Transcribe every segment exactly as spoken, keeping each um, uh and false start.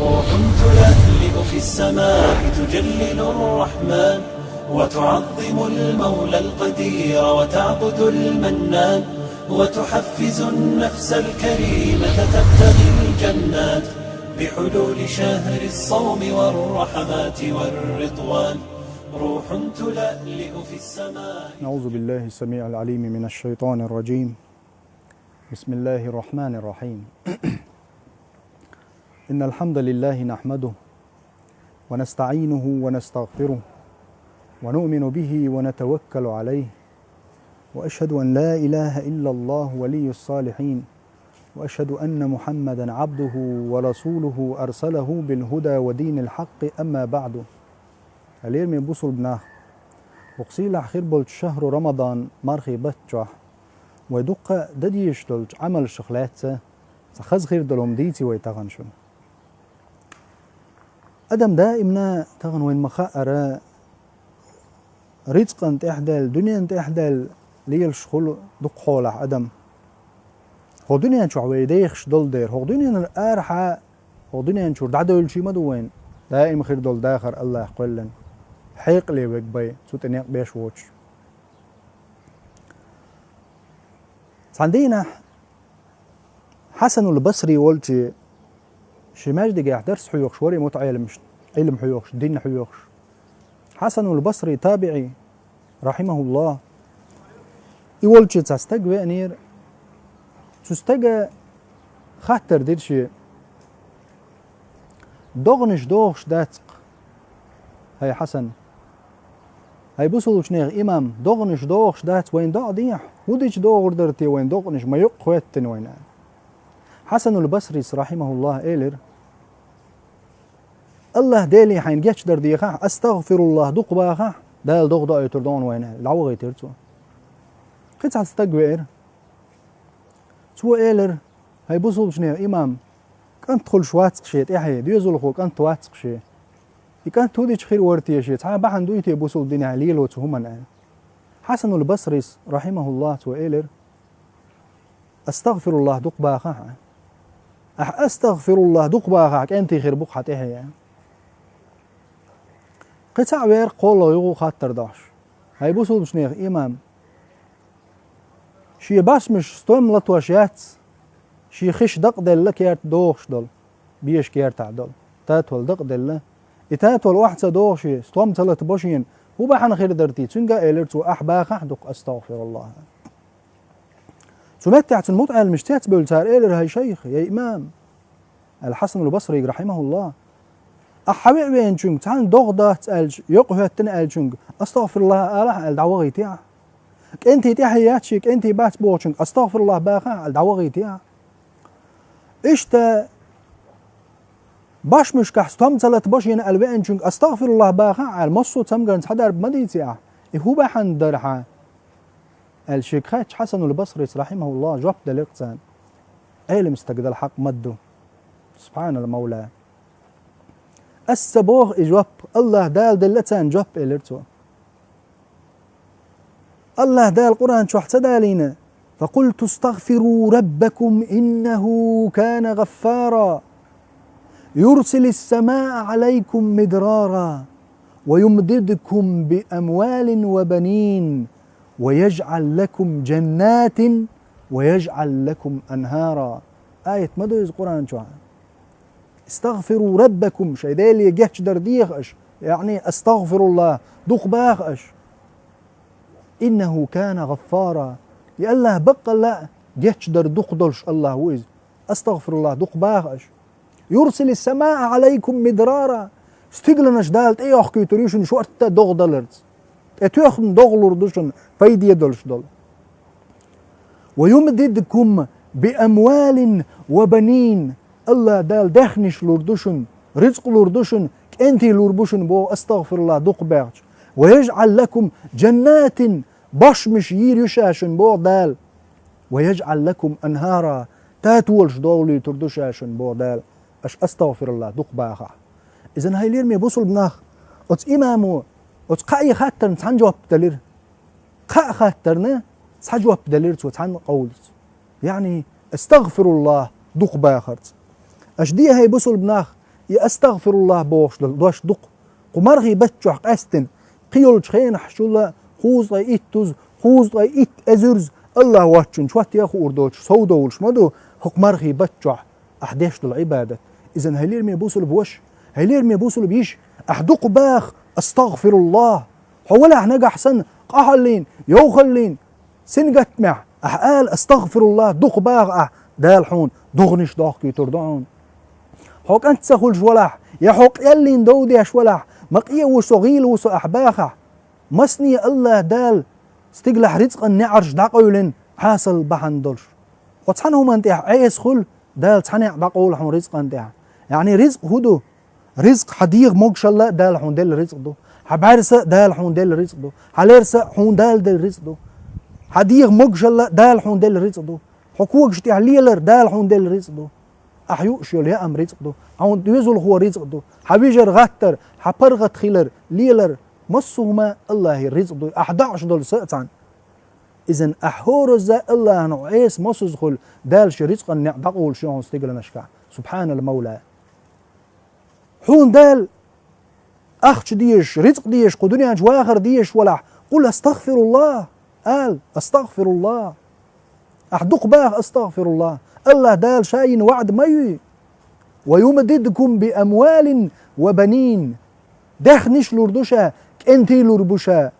روح تلألئ في السماء تجلل الرحمن، وتعظم المولى القدير وتعبد المنان، وتحفز النفس الكريمة تبتغي الجنات بحلول شهر الصوم والرحمات والرضوان. روح تلألئ في السماء. أعوذ بالله السميع العليم من الشيطان الرجيم. بسم الله الرحمن الرحيم. إن الحمد لله نحمده ونستعينه ونستغفره ونؤمن به ونتوكل عليه، وأشهد أن لا إله إلا الله ولي الصالحين، وأشهد أن محمدا عبده ورسوله أرسله بالهدى ودين الحق، أما بعد. Лераме бусулба нах, хӀокху сийлахь хир болчу шахьру Рамадан мархий баттахь, вай дуккха а дан дезаш долчу Ӏамалшах лаьцна цхьа хаза хир долу хӀума дийци вай тахана шуна. Адам даимна, тахана вайна ма-хаъара, рицкъан тӀехь даьлла, дуьнен тӀехь даьлла лелаш хуьлу дукха хьолахь адам. ХӀокху дуьнен чохь вай дехаш долу дера, хӀокху дуьненара арахьа, хӀокху дуьнен чуьра дӀадевлчий ма ду вайна даим хир долу дахар Аллахь кхоьллина, хьекъале верг бен, цу тӀе некъ беш воцуш. Цхьана дийнахь Хьасанул Басри волчу шен маьждигехь дарс хьоьхуш вара и мутаӀеламаш, Ӏилма хьоьхуш, дин хьоьхуш. Хьасанул Басри, табиӀи, рахьимахуллахь, и волчу цхьа стаг веанера. Цу стага хаттар дира шен: «ДогӀанаш дохуш дац-кх, хӀай Хьасан, хӀай бусулбачу нехан имам, догӀанаш дохуш дац, вайна доӀа дехьа, хӀун дича догӀур дара те вайна догӀанаш, ма юкъ хӀоьттина вайна?» Хьасанул Басрис, рахьимахуллахь, элира: «Аллахь Деле хьайна гечдар дехахь, астагӀфируллахь дукха бахахь, Дала догӀа доуьйтур ду хьуна вайна», — аьлла, дӀавахийтира цо. Кхин цхьа стаг веара. Цо элира: «ХӀай бусулбачу нехан имам, кӀант хуьлуш вац-кх шен тӀаьхье, доьзалхо кӀант вац-кх шен. И кӀант хӀун дича хир вара те шен, цхьа а бахьана дуй те бусулба динехь лело цу хӀуманна?» — аьлла. Хьасанул Басрис, рахьимахуллахь, цо элира: «АстагӀфируллахь дукха бахахь а. Ахь астагӀфируллахь дукха бахахь, кӀентий хир бу-кх хьан тӀаьхье». Кхин цхьаъ веара кхоалгӀа юха хаттар дохьуш: «ХӀай бусулбачу нехан имам, шен бӀаьшмаш стом латош яц, шен хиш дакъаделла керта дохуш долу, беша кертахь долу татол дакъаделла. И татол охьа ца доху шен, стом ца латабо шена, хӀун бахьана хир дара те?» Цуьнга а элира цо: «Ахь бахахь дукха астагӀфируллахь». Цу меттехь цуьнан мутаӀеламаш цецбевлла, цара элира: «ХӀай шайх, я имам», — аьлла Хьасанул Басрига, рахьимахуллахь: «Ахь хьан веа веанчуьнга, цхьанна догӀа дац аьлча, юкъ хӀоьттина аьллачуьнга, астагӀфируллахь алахь аьлла, дӀавахийтехьа? КӀентий тӀаьхье яц шен, кӀентий бац бохучуьнга, астагӀфируллахь бахахь аьлла, дӀавахийтехьа? Иштта бӀаьшмашкахь стом ца латабо шена аьлла веанчуьнга, астагӀфируллахь бахахь аьлла, массо а цамгарна цхьа дарба ма дийци ахь. И хӀун бахьана дара хьан?» — аьлла шега хаьттича, Хьасанул Басрис, рахьимахуллахь, жоп делира царна: «Ӏелам стаг дала хьакъ ма-дду. Субхьанал Мавла. Ас ца боху и жоп, Аллахь Дала делла царна жоп», — элира цо. Аллахь Дала Къуръан чохь ца далийна: «فقلت استغفروا ربكم إنه كان غفارا يرسل السماء عليكم مدرارا ويمددكم بأموال وبنين ويجعل لكم جنات ويجعل لكم أنهارا». Аят ма ду иза Къуръан чохь: «استغفروا ربكم», шайн Деле гечдар деха аша, яъни астагӀфируллахь дукха баха аша. «إنه كان غفارا», и Аллахь баккъалла а гечдар дукха долуш Аллахь ву иза. АстагӀфируллахь дукха баха аша. «يرسل السماء عليكم مدرارا», стигланаш Дала тӀейохкуьйтур ю шуна шортта догӀа даларца. ТӀетоьхна догӀа лур ду шуна, пайде долуш долу. «ويمددكم بأموال وبنين», Аллахь Дала даьхнаш лур ду шуна, рицкъ лур ду шуна, кӀентий лур бу шуна боху, астагӀфируллахь дукха баьхча. «ويجعل لكم جنات», бошмаш йийр ю ша шуна боху Дала. «ويجعل لكم أنهارا», татолаш догӀалуьйтур ду ша шуна боху Дала, аша астагӀфируллахь дукха бахахь. Иза, хӀай лераме бусулба нах, оцу имамо оцу кхаа хаттарна цхьана жоп делира. Кхаа хаттарна цхьа жоп делира цо цхьана къовлаца. Яъни, астагӀфируллахь дукха бахарца. Аша де, хӀай бусулба нах, И астагъфируллахӀ бохуш долу дош дукха. Кху мархий баттахь чохь къаьстина, кхин йолчу хенахь шула кхузткъе иттаза, кхузткъе итт эзарза АллахӀ воцчунна чот ян хуур доцуш сов довлуш ма ду хӀокху мархий баттахь чохь ахь деш долу Ӏибадат. Иза, хьоме бусулба ваша, хьоме бусулба йиша, ахь дукха баха астагъфируллахӀ. Хьо валахь нагахь санна къахьаллин, йовхаллин, сингаттамехь ахь ала астагъфируллахӀ дукха баха ахь, Дала хьуна догӀанаш дохкуьйтур ду хьуна. Хьо кӀант ца хуьлуш валахь, я хьо къеллин дов деш валахь, ма къе ву со, гӀийла ву со ахь бахахь, масане АллахӀ Дала стигалахь рицкъан неӀарш дӀакъевлина, Ӏесалла бахьана долуш. Хьо цхьана хӀуманна тӀехь Ӏеса хуьлу, Дала цхьа некъ дӀакъовла хьуна рицкъан тӀехь. Яъни рицкъ хӀун ду? Рицкъ хьан дегӀан могушалла а Дала хьуна делла рицкъ ду. Хьан бӀаьрса а Дала хьуна делла рицкъ ду. Хьан лерса а хьуна Дала делла рицкъ ду. Хьан дегӀан могушалла а Дала хьуна делла рицкъ ду. Хьо когаш тӀехь лелар Дала хьуна делла рицкъ ду. Ахь юуш йолу яам рицкъ ду. Хьуна доьзалхо рицкъ ду. Хьан вижар гӀаттар, хьан паргӀат хилар, лелар, массо а хӀума АллахӀера рицкъ ду. Ахь доӀуш долу са а цхьаьна. Иза, ахь хӀоразза АллахӀана Ӏеса мосазза хуьлу, Дала шен рицкъан некъ дӀакъовлуш ю хьуна стигаланашкахь. Субхьанал Мавла. Хьуна Дала ахча дезаш, рицкъ дезаш, кху дуьнен чу вахар дезаш валахь, къул астагъфируллахӀ, ала, астагъфируллахӀ. Ахь дукха баха астагъфируллахӀ. АллахӀ Дала Ша йина ваӀда ма ю: «Ва юмдидкум би амвалин ва банин». Даьхниш лур ду Ша, кӀентий лур бу Ша.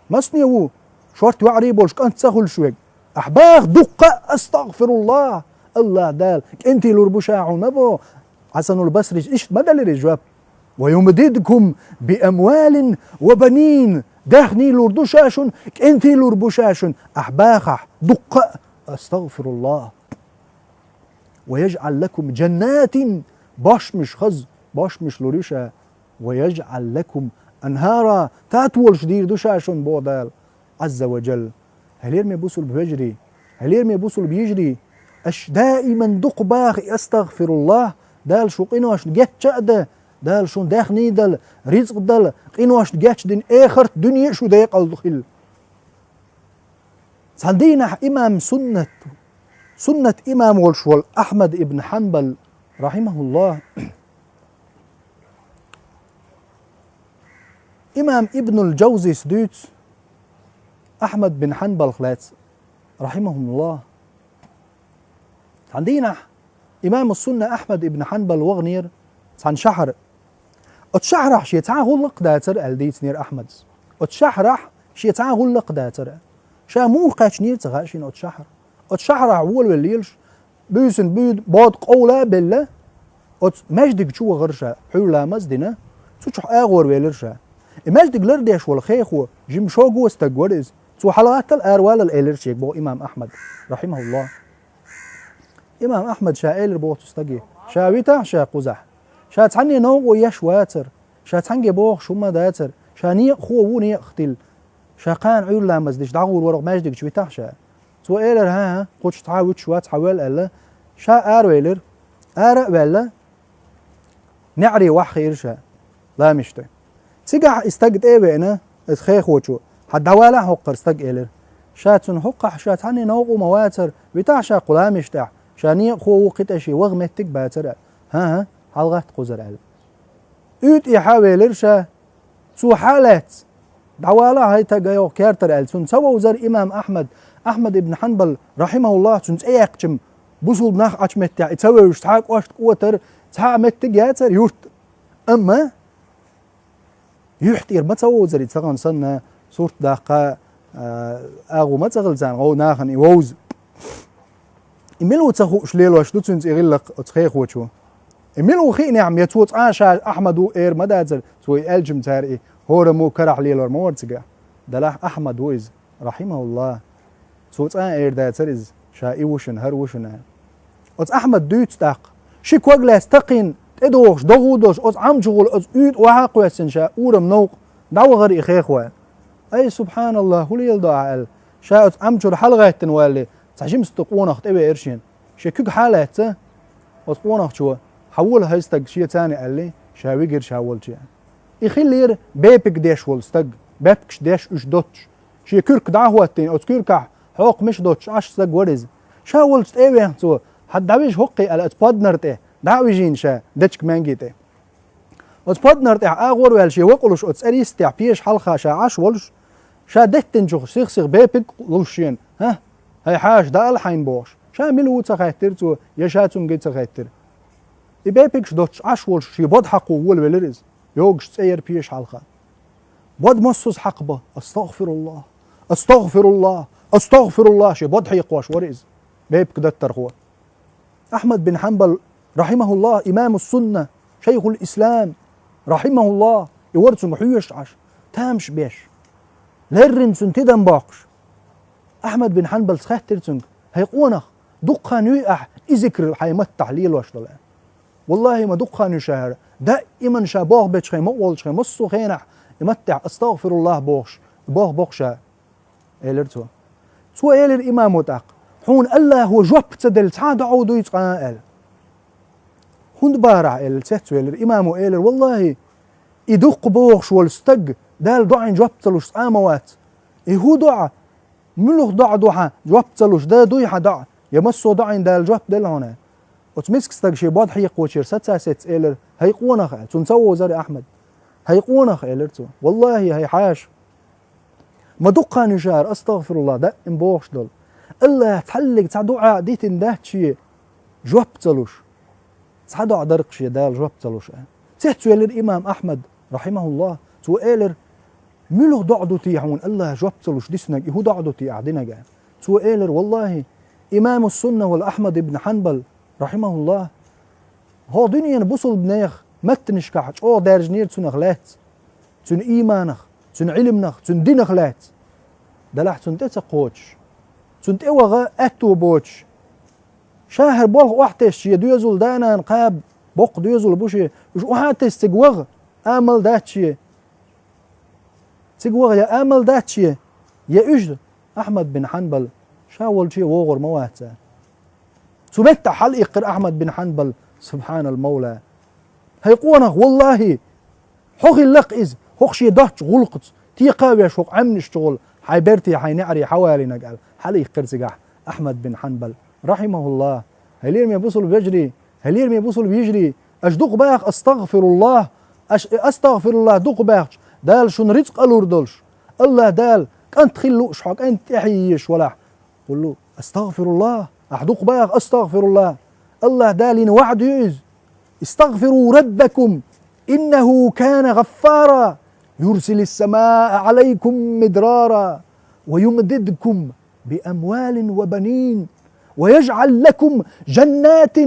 Масане ву шорта йоӀарий болуш кӀант ца хуьлуш верг? Ахь баха дуккха а астагъфируллахӀ, АллахӀ Дала кӀентий лур бу Ша хьуна ма боху. Хьасанул Басрис иштта ма делира иза жоп: «Ва юмдидкум би амвалин ва банин». Даьхнийн лур ду Ша шуна, кӀентийн лур бу Ша шуна. Ахь бахахь дуккха а астагъфируллахӀ. «Ва яжӀал лакум джаннатин», бошмаш хаза, бошмаш лур ю Ша. «Ва яжӀал лакум анхӀара», татолаш дийр ду Ша шуна, боху Дала Ӏазза ва Джалла. Хьоме бусулба вежарий, хьоме бусулба йижарий, аша даиман дукха баха и астагъфируллахӀ, Дала шун къиношна гечдо, Дала шун даьхний дала, рицкъ дала, къиношна гечдина эхарт дуьне а шун декъал хила. Цхьана дийнахь имам суннат, суннат имам волуш волу Ахьмад ибн Хьанбал, рахьимахуллахӀ, имам Ибнул Джавзис дуьйцу Ахьмад бин Хьанбалх лаьцна, рахьимахуллахӀ. Цхьана дийнахь имаму сунна Ахьмад ибн Хьанбал ваханера цхьана шахьара. Оцу шахьарахь шен цхьа а гӀуллакх дацара аьлла дийцинера Ахьмадас. Оцу шахьарахь шен цхьа а гӀуллакх дацара. Ша муха кхаьчнера ца хаьа шена оцу шахьара. Оцу шахьарахь волавелла лелаш, буьйсанна буьйда бода къовла а белла, оцу маьждиг чу вахара ша, Ӏуьйра ламаз а дина, цу чохь агӀор велира ша. И маьждиг лардеш волу хехо, жима шога стаг вара иза. Цо хьалагӀаттал аравалал элира шега, боху имам Ахьмад, рахьимахуллахӀ. Имам Ахьмад ша элира боху цу стаге: «Ша витахь ша кхузахь. Ша цхьанне новкъо еш вацара. Ша цхьаьнге бохуш хӀума дацара. Ша некъахо ву некъах тилла. Ша кхана Ӏуьйра ламаз деш дӀагӀур вара хӀокху маьждигчу, витахь ша». Цо элира: «ХӀан-хӀа, кхучу цхьа а вуьтуш вац хьан вел», – аьлла. Ша аравелира. Ара а ваьлла, неӀаре вахьа хиира ша, ламаш тӀе. Цигахь и стаг тӀе а веана, иза хехочо: «Хьан дӀавалахь хӀокхара стаг», – элира. Ша цунна: «ХӀокхахь ша цхьанне новкъо ма вацара, витахь ша кху ламаш тӀехь, ша некъахо ву, кхин тӀе шен ваха меттиг а бацара». «ХӀан-хӀа, хьалагӀатта кхузара», – аьлла. УьйтӀе хьа а велира ша, цо хьа а лаьцна: «ДӀавала хӀай таг, хӀокху кертара», – аьлла, цунна ца вовзара имам Ахьмад. Ахьмад ибн Хьанбал, рахьимахуллахӀ, цунна цӀе яьккхича, бусулба нах Ӏачу меттехь и ца вевзаш цхьа а кӀошт, кӀотар, цхьа а меттиг яцара юьртахь. Амма юьхь тӀера ма ца вовзара и, цхьана санна сурт даккха, а, агӀо ма ца хилла царна гӀов нахана и вовза. И мила ву ца хууш лелош ду цуьнца и гӀиллакх оцу хехочо. И мила ву хиънехь, я цо цкъа ша Ахьмад ву эр ма дацара, цо и аьлча-м цара и хӀораммо карахь лелор ма вара цигахь. Делахь Ахьмад ву иза, рахьимахуллахӀ. Цо цкъа а эр дацара иза, ша и ву шуна, хӀара ву шуна аьлла. Оцу Ахьмада дуьйцу тӀаккха: ши ког лаьцна такхийна тӀедогӀуш, догӀу долуш, оцу Ӏам чухула оцу уьйтӀа вахьа а кхоьссина ша, урам новкъа дӀавахара и хехо. «Ай, субхьаналлахӀ, хӀун леладо ахь?» – аьлла. Ша оцу Ӏам чуьра хьалагӀаьттина валале, цхьа жимста къонах тӀевеара шена. Шен куьг хьа а лаьцна, оцу къонахчо: «Хьан вола хӀай стаг шеца», – аьлла, ша вигира ша волчу. И хиллера бепиг деш волу стаг, бепкаш деш уьш доцуш. Шен куьрк дӀа а хӀоттийна, оцу куьркахь хьокхамаш а доцуш Ӏаш стаг вара иза. Ша волчу тӀе а вехна цо: «Хьан дӀавижа хӀоккхе», – аьлла, оцу поднар тӀе дӀа а вижийна ша, дечка маьнги тӀе. Оцу поднар тӀехь агӀор ваьлла шен вокъалуш оцу цӀерийн йистехь пешан хьалха ша Ӏаш волуш, ша деттинчух сих-сиха бепиг луш шена, хӀа, хӀай хьаша, даал хьайна бохуш, ша мила ву ца хаьттира цо, я ша цуьнга ца хаьттира. И бепигаш доцуш Ӏаш волуш шен бода хьакхо волавелира иза, йогуш цӀе яра пешан хьалха. Бода массаза хьакхабо: «АстагӀфируллахӀ! АстагӀфируллахӀ! АстагӀфируллахӀ!» шен бода хьекхош вара иза, бепиг даттархо. Ахьмад бин Хьанбал, рахьимахуллахӀ, имаму сунна, шайхул ислам, рахьимахуллахӀ, и вара цуьнга хьоьжуш Ӏаш, тамаш беш, леррина цуьнан тидам боккхуш. Ахьмад бин Хьанбалс хаьттира цуьнга: «ХӀай къонах, дукха хан юй ахь и зикр хьайн маттахь лелош долу?» «ВаллахӀи, ма дукха хан ю ша хӀара, даиман ша болх бечу хен, мукъа волчу хен, массо а хенахь и маттехь астагӀфируллахӀ бохуш, болх бо-кх ша», — элира цо. Цо элира имамо тӀаккха: «Хьуна АллахӀо жоп ца делла цхьа а доӀа дуй цкъа?» — аьлла. «ХӀунда бахарахь?» — аьлла, цецвелира. Имамо элира: «ВаллахӀи, и дукха бохуш волу стаг Дала доӀина жоп ца луш цкъа а ма вац. И хӀун доӀа? Муьлха доӀа ду хьан жоп ца луш? Да дуй хьан доӀа? Я массо а доӀина Дала жоп делла хьуна?» Оцу миска стага шен бода хьекхочуьра саца а сецна элира: «ХӀай къонах», — аьлла, цунна ца вовзара Ахьмад. «ХӀай къонах», — элира цо, — «валлахӀи, хӀай хьаша, ма дукха хан ю ша хӀара астагӀфируллахӀ даим бохуш долу. АллахӀа цхьаллиг цхьа доӀа а дитина дац шен жоп ца луш. Цхьа доӀа дара-кх шен Дала жоп ца луш», — аьлла. Цецвелира имам Ахьмад, рахьимахуллахӀ. Цо элира: «Муьлха доӀа ду те хьуна АллахӀа жоп ца луш диснарг, и хӀун доӀа ду те ахь динарг?» — аьлла. Цо элира: «ВаллахӀи, имаму сунна волу Ахьмад ибн Хьанбал, рахьимахуллахӀ, хӀокху дуьненан бусулбанех маттанашкахь чӀогӀа даьржинера цунах лаьцна, цуьнан ийманах, цуьнан Ӏилманах, цуьнан динах лаьцна. Делахь цунна тӀе ца кхочуш, цунна тӀе ваха аьтто боцуш, ша хӀара болх охьатесча, шен доьзал да-нана кхаба боккха доьзал бу шен, уьш охьатесча цига ваха амал дац шен, цига ваха я амал дац шен, я уьш, Ахьмад бин Хьанбал, ша волче вогӀур ма вац», — аьлла. Цу меттехь хьалаиккхира Ахьмад бин Хьанбал, субхьанал мавла: «ХӀай къонах, валлахӀи, хьо хилла-кх иза, хӀокху шен доцчу гӀуллакхца, текха а веш хӀокху Ӏаьмнаш чу гӀолла, хьайн берте, хьайн неӀаре хьавалийнарг», — аьлла, хьалаиккхира цигахь Ахьмад бин Хьанбал, рахьимахуллахӀ. ХӀай лераме бусулба вежарий, хӀай лераме бусулба йижарий, аша дукха баха астагӀфируллахӀ, аша и астагӀфируллахӀ дукха баьхча, Дала шуна рицкъа лур долуш. АллахӀ Дала кӀант хила лууш хьо кӀант тӀаьхье езаш валахь, гӀуллу: «АстагӀфируллахӀ», ахь дукха баха астагӀфируллахӀ. АллахӀ Дала йина ваӀда ю иза: «استغفروا ربكم إنه كان غفارا يرسل السماء عليكم مدرارا ويمددكم بأموال وبنين ويجعل لكم جنات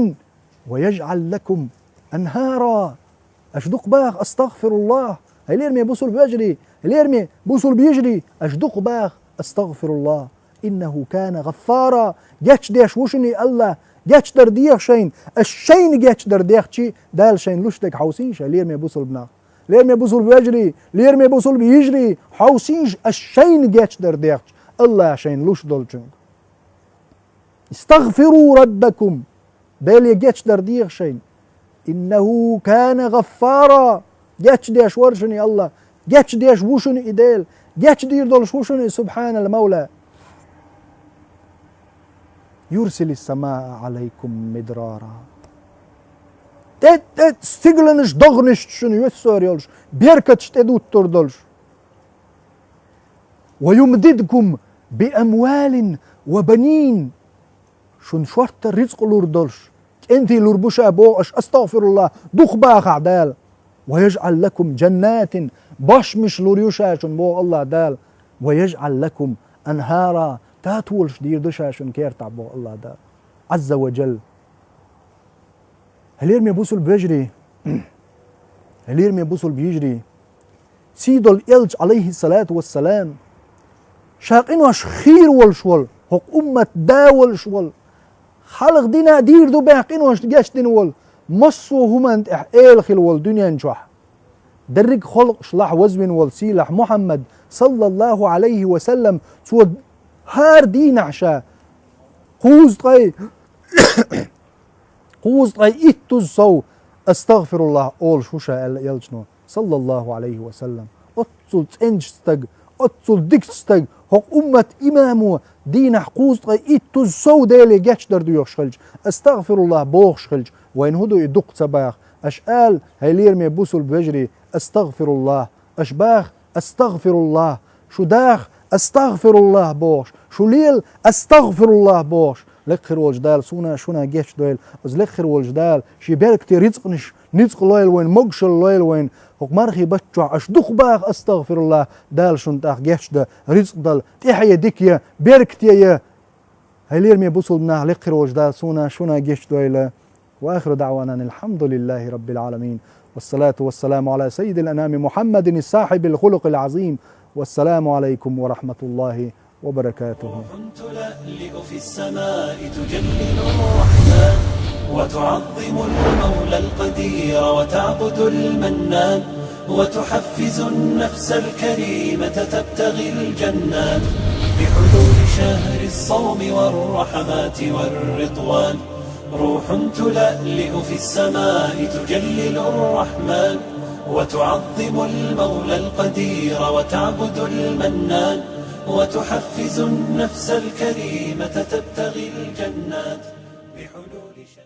ويجعل لكم أنهارا». Аша дукха баха астагӀфируллахӀ. ХӀай лераме бусулба вежарий, хӀай лераме бусулба йижарий, аша дукха баха астагӀфируллахӀ. «إنه كان غفارا». Гечдеш ву шуна и АллахӀ. Гечдар деха шайна, аша шайна гечдар дехчий, Дала шайна луш дерг хьовсийша, лераме бусулба нах. Лераме бусулба вежарий, лераме бусулба йижарий, хьовсийша, аша шайна гечдар дехча, АллахӀа шайна луш долчуьнга. «استغفروا ربكم». Деле гечдар деха шайна. «إنه كان غفارا». Гечдеш вара шуна и АллахӀ. Гечдеш ву шуна и Дела. Гечдийр долуш ву шуна и, субхьанал мавла. «يرسل السماء عليكم مدرارا». ТӀе-тӀе стигланаш, догӀанаш шуна юьссур йолуш, беркаташ тӀедуттур долуш. «ويمددكم بأموال وبنين». Шуна шортта рицкъ лур долуш, кӀентий лур бу ша боху аша, астагӀфируллахӀ, дукха бахахь Дала. «ويجعل لكم جنات», бошмаш лур ю ша шуна боху АллахӀ Дала. «ويجعل لكم أنهارا», татолаш дийр ду ша шуна кертахь боху АллахӀ Дала, Ӏазза ва Джалла. ХӀай лераме бусулба вежарий, хӀай лераме бусулба йижарий, сий долу элча, Ӏалайхиссалату вассалам, ша къинош хийра волуш волу, хӀокху уммат да волуш волу, хьалха дина а дийр ду баьхна къинош гечдина волу, массо а хӀуманна тӀехь эла хила волу дуьнен чохь, дерриг а халкъаш лахь вазвина волу сийлахь Мухьаммад, саллаллаху Ӏалайхи ва саллам, цо хӀара дийнахь ша кхузткъе, кхузткъе иттуза сов «АстагӀфируллахӀ» олуш ву ша, аьлла элчано, саллаллаху Ӏалайхи ва саллам. Оццул цӀеначу стаг, оццул дикачу стаг, хӀокху уммат имамо дийнахь кхузткъе иттуза сов Деле гечдар доьхуш хилча, «АстагӀфируллахӀ» бохуш хилча, вайна хӀун ду и дукха ца баха? Аша ала, хӀай лераме бусалба вежарий, астагъфируллахӀ. Аша баха, астагъфируллахӀ. Шу даха, астагъфируллахӀ бохаш. Шу лела, астагъфируллахӀ бохаш. Лекха хир волча Дала суна а шуна а гечдойла. Оцу лекха хир волча Дала шен беркате рицкъанаш, ницкъ лойла вайна, могушалла лойла вайна. ХӀокху мархий баттахь аша дукха баха, астагъфируллахӀ, Дала шуна тӀаккха гечдан, рицкъ дала, тӀаьхье дика я, беркате я. ХӀай лераме бусалба нах, лекха хир волча Дала суна а шуна а гечдойла. وآخر دعوانا أن الحمد لله رب العالمين، والصلاة والسلام على سيد الأنام محمد صاحب الخلق العظيم، والسلام عليكم ورحمة الله وبركاته. روح تلألئ في السماء تجلل الرحمن، وتعظم المولى القدير وتعبد المنان، وتحفز النفس الكريمة تبتغي الجنات، بحلول شهر الصوم والرحمات والرضوان. روح تلألئ في السماء تجلل الرحمن، وتعظم المولى القدير وتعبد المنان، وتحفز النفس الكريمة تبتغي الجنات، بحلول شهر